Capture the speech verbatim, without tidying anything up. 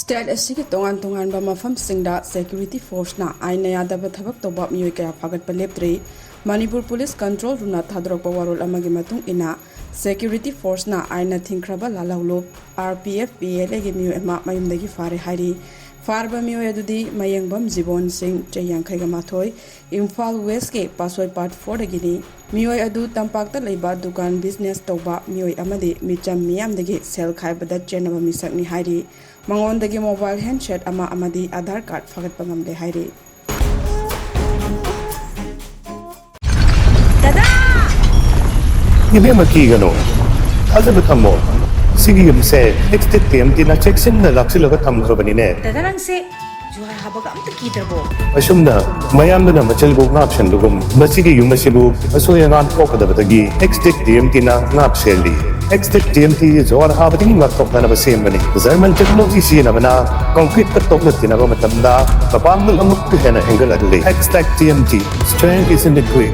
State ꯑꯁꯤꯒꯤ ꯇꯣꯉꯥꯟ ꯇꯣꯉꯥꯟꯕ ꯃꯐꯝꯁꯤꯡꯗ ꯁꯦꯀ꯭ꯌꯨꯔꯤꯇꯤ ꯐꯣꯔꯁꯅ ꯑꯥꯏꯟꯅ ꯌꯥꯗꯕ ꯊꯕꯛ ꯇꯧꯕ ꯃꯤꯑꯣꯏ ꯀꯌꯥ ꯐꯥꯒꯠꯄ ꯂꯦꯞꯇ꯭ꯔꯤ꯫ ꯃꯅꯤꯄꯨꯔ ꯄꯨꯂꯤꯁ ꯀꯟꯇ꯭ꯔꯣꯜ ꯔꯨꯝꯅ ꯊꯥꯗꯣꯔꯛꯄ ꯋꯥꯔꯣꯜ ꯑꯃꯒꯤ ꯃꯇꯨꯡ ꯏꯟꯅ, ꯁꯦꯀ꯭ꯌꯨꯔꯤꯇꯤ ꯐꯣꯔꯁꯅ ꯑꯥꯏꯟꯅ ꯊꯤꯡꯈ꯭ꯔꯕ ꯂꯥꯜꯍꯧꯂꯨꯞ, RPF PLAꯒꯤ ꯃꯤꯑꯣꯏ ꯑꯃ ꯃꯌꯨꯝꯗꯒꯤ ꯐꯥꯔꯦ ꯍꯥꯏꯔꯤ꯫ ꯐꯥꯔꯕ ꯃꯤꯑꯣꯏ ꯑꯗꯨꯗꯤ ꯃꯌꯦꯡꯕꯝ ꯖꯤꯕꯣꯟ ꯁꯤꯡ, ꯆꯍꯤ ꯌꯥꯡꯈꯩꯒ ꯃꯥꯊꯣꯏ, ꯏꯝꯐꯥꯜ ꯋꯦꯁꯀꯤ ꯄꯥꯠꯁꯣꯏ ꯄꯥꯔꯠ ꯐꯣꯔꯗꯒꯤꯅꯤ꯫ ꯃꯤꯑꯣꯏ ꯑꯗꯨ ꯇꯝꯄꯥꯛꯇ ꯂꯩꯕ ꯗꯨꯀꯥꯟ ꯕꯤꯖꯤꯅꯦꯁ ꯇꯧꯕ ꯃꯤꯑꯣꯏ ꯑꯃꯗꯤ ꯃꯤꯆꯝ ꯃꯤꯌꯥꯝꯗꯒꯤ ꯁꯦꯜ ꯈꯥꯏꯕꯗ ꯆꯦꯟꯅꯕ ꯃꯤꯁꯛꯅꯤ ꯍꯥꯏꯔꯤ꯫ ꯃꯉꯣꯟꯗꯒꯤ ꯃꯣꯕꯥꯏꯜ ꯍꯦꯟꯁꯦꯠ ꯑꯃ ꯑꯃꯗꯤ ꯑꯥꯙꯥꯔ ꯀꯥꯔꯗ ꯐꯥꯒꯠꯄ ꯉꯝꯂꯦ ꯍꯥꯏꯔꯤ꯫ ꯏꯕꯦꯝꯃ, ꯀꯤꯒꯅꯨ, ꯊꯥꯖꯕ ꯊꯝꯃꯣ꯫ ꯁꯤꯒꯤ ꯌꯨꯝꯁꯦ ꯑꯦꯛꯁ ꯇꯤꯝ ꯇꯤꯅ ꯆꯦꯛꯁꯤꯟꯅ ꯂꯥꯛꯁꯤꯜꯂꯒ ꯊꯝꯈ꯭ꯔꯕꯅꯤꯅꯦ꯫ ꯗꯥꯗꯥ, ꯅꯪꯁꯦ ꯖꯨꯍꯥꯔ ꯍꯥꯕꯒ ꯑꯝꯇ ꯀꯤꯗ꯭ꯔꯕꯣ? ꯑꯁꯨꯝꯅ ꯃꯌꯥꯝꯗꯨꯅ ꯃꯆꯤꯜꯕꯨ ꯉꯥꯛ ꯁꯦꯟꯕꯒꯨꯝ, ꯃꯁꯤꯒꯤ ꯌꯨꯝ ꯑꯁꯤꯕꯨ ꯑꯁꯣꯏ ꯑꯉꯥꯝ ꯊꯣꯛꯀꯗꯕꯗꯒꯤ ꯑꯦꯛꯁ ꯇꯤꯝ ꯇꯤꯅ ꯉꯥꯛ ꯁꯦꯜꯂꯤ꯫ ꯑꯦꯛꯁ ꯇꯤꯝ ꯇꯤ ꯖꯨꯍꯥꯔ ꯍꯥꯕꯗꯒꯤ ꯉꯥꯛꯊꯣꯛꯅꯅꯕ ꯁꯦꯝꯕꯅꯤ꯫ ꯖꯔꯃꯟ ꯇꯦꯛꯅꯣꯂꯣꯖꯤ ꯁꯤꯖꯤꯟꯅꯕꯅ ꯀꯣꯟꯀ꯭ꯔꯤꯠꯇ ꯇꯣꯛꯅ ꯊꯤꯅꯕ ꯃꯇꯝꯗ ꯃꯄꯥꯡꯒꯜ ꯑꯃꯨꯛꯀ ꯍꯦꯟꯅ ꯍꯦꯟꯒꯠꯍꯜꯂꯤ꯫ X team T, strength is in the grit꯫